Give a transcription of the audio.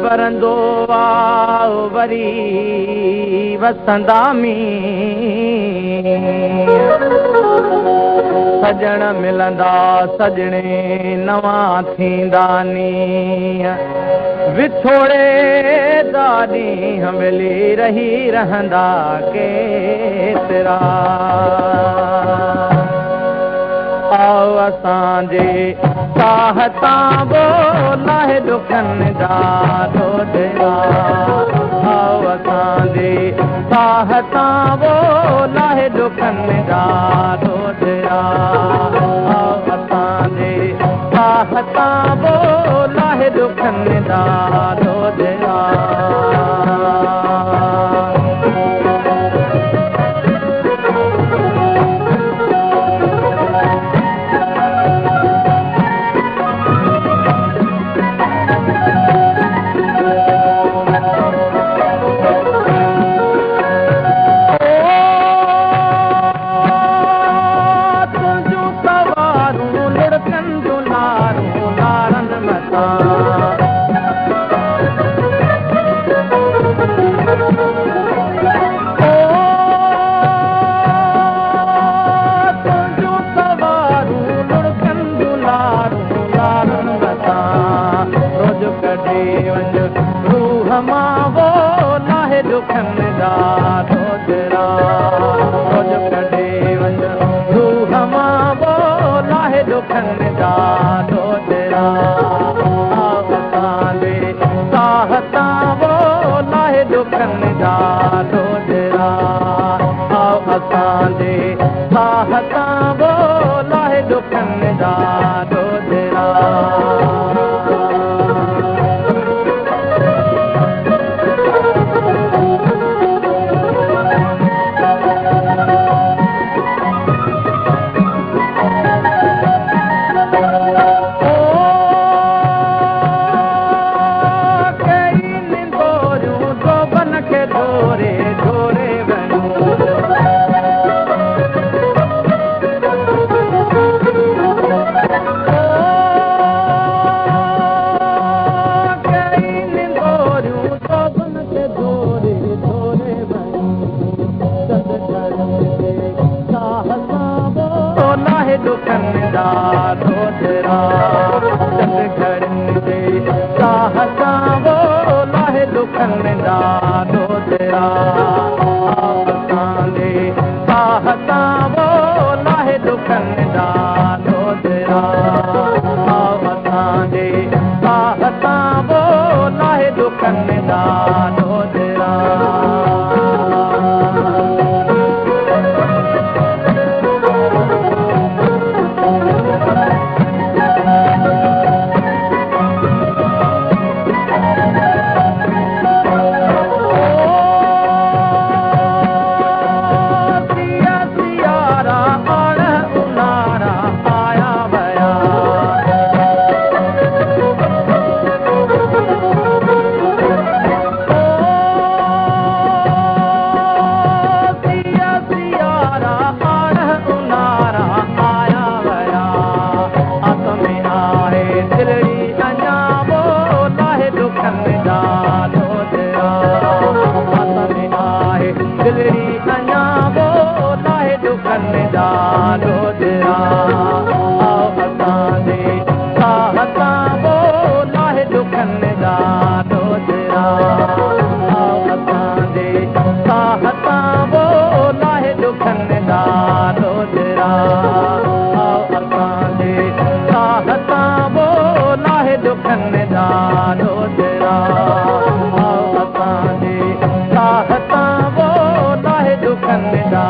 ورندو واءُ وري وسندا مينهن. سڄڻ ملندا سڄڻي نوان ٿيندا نينهن. وڇوڙي جا ڏينهن ملي رهي رهندا ڪيترا. آئو اسان جي ساهه تان وو لاهي ڏکن جا ڏوجهرا. آئو اسان جي ساهه تان وو لاهي ڏکن جا ڏوجهرا. آئو اسان جي ساهه تان وو لاهي ڏکن جا ڏوجهرا. तुंहिंजूं सवारूं लुड़कंदियूं लारूं लारनि मथां. तुंहिंजूं सवारूं लुड़कंदियूं लारूं लारनि मथां. रोज़ कढी वञ रूह मां वो लाहे ॾुखनि जा ॾोजरा. रोज़ कढी वञ रूह मां वो लाहे ॾुखनि जा ॾोजरा. असांजे साह तां वो लाहे ॾुखनि जा ॾोजरा. असांजे साह तां वो लाहे ॾुखनि जा ॾोजरा. कई निंदोरियूं जोबन खे ढोरे ढोरे वयूं. कई निंदोरियूं जोबन खे ढोरे ढोरे वयूं. चंद घड़ियुनि जे चाह सां वो लाहे ॾुखनि जा ॾोजरा. चंद घड़ियुनि जे चाह सां वो लाहे ॾुखनि जा ॾोजरा. असांजे साह तां वो लाहे ॾुखनि जा ॾोजरा. असांजे साह तां वो लाहे ॾुखनि जा ॾोजरा. सिया सियारा आण उन्हारा आया वया. सिया सियारा आण उन्हारा आया वया. आस में आहे दिलड़ी अञा वो लाहे ॾुखनि जा ॾोजरा. आस में आहे दिलड़ी अञा वो लाहे ॾुखनि जा ॾोजरा. असांजे साह तां वो लाहे ॾुखनि जा ॾोजरा. असांजे साह तां वो लाहे ॾुखनि जा ॾोजरा. असांजे साह तां वो लाहे ॾुखनि जा ॾोजरा. असांजे साह तां वो लाहे ॾुखनि जा.